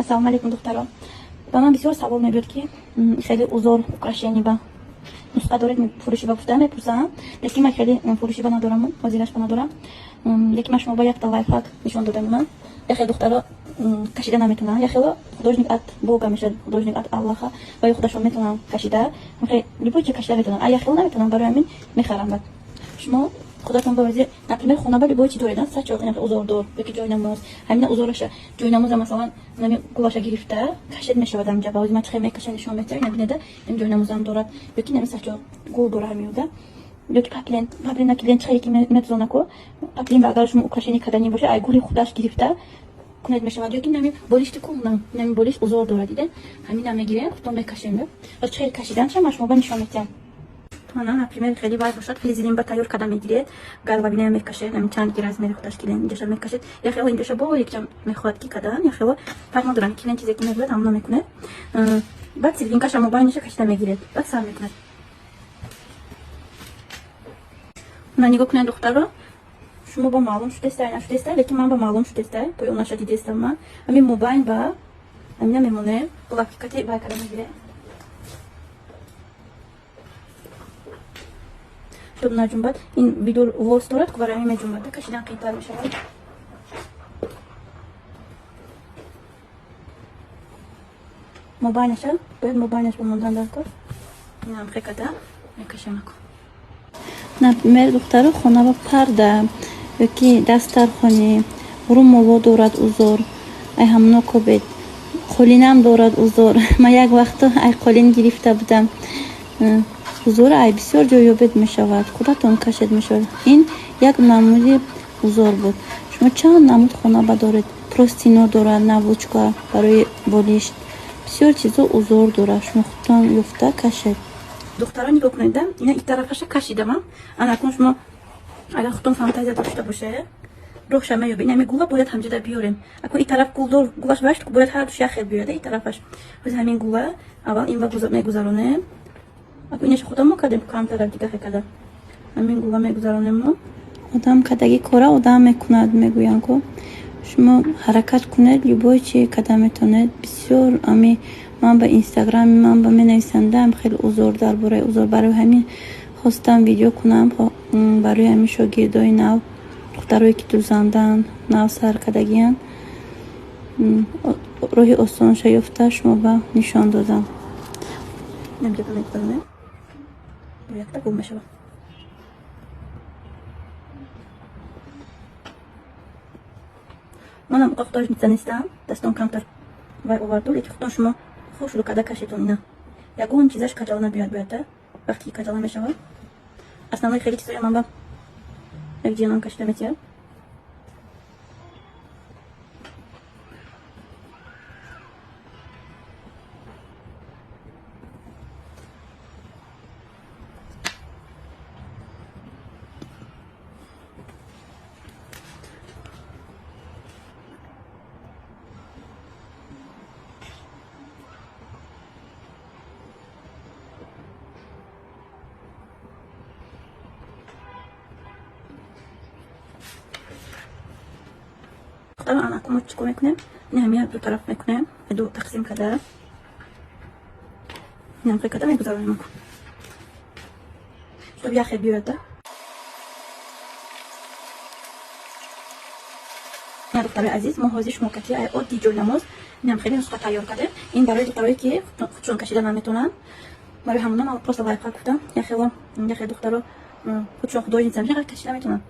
Ассалому алайкум, духтаро. Ба ман бисёр савол мебиёд, ки хеле узор, украшение ба нусха доред, фурӯшиба гуфта мепурсам, лекин ман хеле фурӯшиба надорам, ҳозирашба надорам. Лекин ман шумо ба якта лайфхак нишон додам. Ман яхел духтаро кашида наметавонанд, яхело художник от Бога мешавад, художник от Аллаха, ва ё худашон метавонанд кашида, любой чи кашида метавонанд, а яхело наметавонанд, барои ҳамин мехарам. Бад шумо худатон ба ози, например, хона ба любой чи доред, сачоқ узордор ёки ҷойнамоз, ҳамина узораша, ҷойнамоза, масалан, нами гулаша гирифта кашид мешавад. Ҳамҷа ба ози ман чихел мекаша нишон метиҳам. Ина бинеда, ин ҷойнамозам дорад ёки нами сачоқ гул дора ҳамиёда, ёки поплин, поплина ки чихеле ки метузонаку поплин ба, агар шумо украшение кардани боша, ай гули худаш гирифта кунед мешавад, ёки нами болишти кӯҳна, нами болишт узор дорад, диде, ҳамина мегирем, худтон мекашем. Чихел кашиданша ман шумо ба нишон метиҳам. Мана, например, хеле вай бошад, флизелин ба тайёр карда мегиред, головина мекашед, ҳамин чанд ки размери худаш килен инҷаша мекашед. Яхело инҷаша бо якча мехоҳад ки кадан, яхело фарқ надорам, килен чизе ки мегӯяд, ҳамона мекунед. Баъд серединкаша мобайниша кашида мегиред, баъд сар мекунед. На, нигоҳ кунед, духтаро, шумо ба маълум шудеста, нашудеста, лекин ман ба маълум шудеста, поёнаша дидестам. Ман ҳамин мобайн ба ҳамина мемонем, булавки кати вай карда мегирем, чтоб наҷунбад. Ин бидур ворс дорад, ку барои ҳамин меҷунбад, кашидан қийтар мешавад. Мобайнаша бояд мобайнаш бимондан дар кор. Инам хекада мекашемаку. Например, духтаро, хона ба парда ёки дастархонӣ, румоло дорад узор, ай ҳамно кобед. Қолинам дорад узор. Ман як вақто ай қолин гирифта будам. Узор ай бисёр ҷой ёбед мешавад, худатон кашед мешавад. Ин як намуди узор буд. Шумо чанд намуд хона ба доред, простино дорад, наволочка барои болишт, бисёр чизо узор дорад, шумо худтон ёфта кашед. Духтаро, нигоҳ кунед, ина ик тарафаша кашидам. Ана акун шумо агар худтон фантазия дошта боше, роҳша меёбед. Инами гула бояд ҳамҷода биёрем. Акун ин тараф гулдор, гулаш башт, бояд ҳар душ як хел биёяд. Ин тарафаш ҳози ҳамин гула аввал инва мегузаронем. Акун инаша худамо кардем, камтарак дига хел када ҳамин гула мегузаронем мо. Одам кадаги кора одам мекунад, мегӯянд ку. Шумо ҳаракат кунед, любой чи када метавонед. Бисёр ами ман ба инстаграми ман ба менависандам хеле узор, дар бораи узор. Барои ҳамин хостам видео кунам, барои ҳамин шогирдои нав, духтарое ки дузандаанд, нав сар кардагиянд, роҳи осонша ёфта шумо ба нишон додам. Инамҷода мегузаронем, якта гул мешавад. Манам уқа художница нестам, дастон камтар вай оварду, лекин худтон шумо хушрӯ карда кашедон. Ина ягон чизаш каҷала набиёяд, бояд вақте ки каҷала мешавад. Основной хеле чизоя ман ба як ҷиянам кашида метиҳад. Духтаро, ана мо чӣ кор мекунем? Ин ҳамия ду тараф мекунем, ду тақсим карда, инам хел карда мегузаронем, чтоб як хел биёяд. Духтарои азиз, мо ҳозир шумо кати ай оддий ҷойнамоз инам хеле нусха тайёр кардем. Ин барои духтарое ки худшон кашида наметавонанд, барои ҳамона ман просто лайфхак гуфтам. Яхело яхел духтаро худшон художница мешаванд, кашида метавонанд.